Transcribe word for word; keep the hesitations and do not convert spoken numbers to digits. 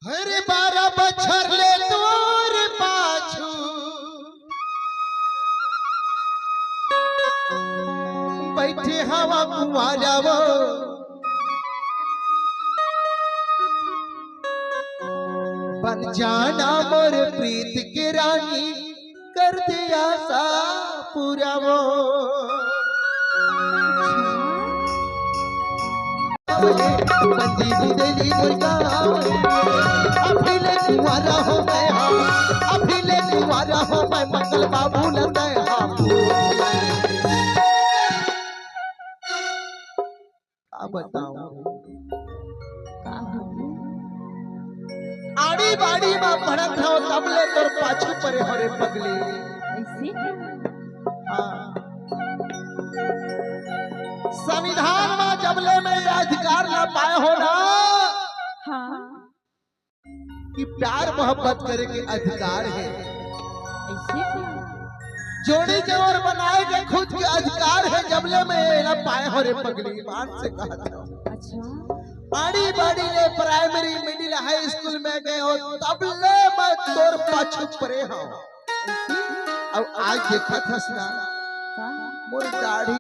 अरे बारह बछर ले तोर पाछू बइठे हवा कुंवारा वो, बन जाना मोर प्रीत के रानी, कर दे आसा पूरा वो। बंदी बुझेली मोर गाँव, अभी ले कुंवारा हो मैं, हाँ, अभी ले कुंवारा हो मैं, मंगल बाबू न मैं, हाँ। का बताऊं? का हो? आड़ी बाड़ी मा पढ़त हव, तब ले तोर पाछू परे हो रे पगली। ऐसे? हाँ। संविधान मा जब ले मैं ये अधिकार ना पाए हो ना, हाँ। कि प्यार मोहब्बत करे के अधिकार हे। ऐसे क्या? जोड़ी जवर बनाए के खुद के अधिकार हे, जब ले मैं एला पाए हो रे पगली, मान से कहत हव। अच्छा। बड़ी बड़ी ले प्राइमरी, मिडिल, हाई स्कूल में गए हो, तब ले मैं तोर पाछू परे हव। अब आज देखत हस ना, का? मोर दाढ़ी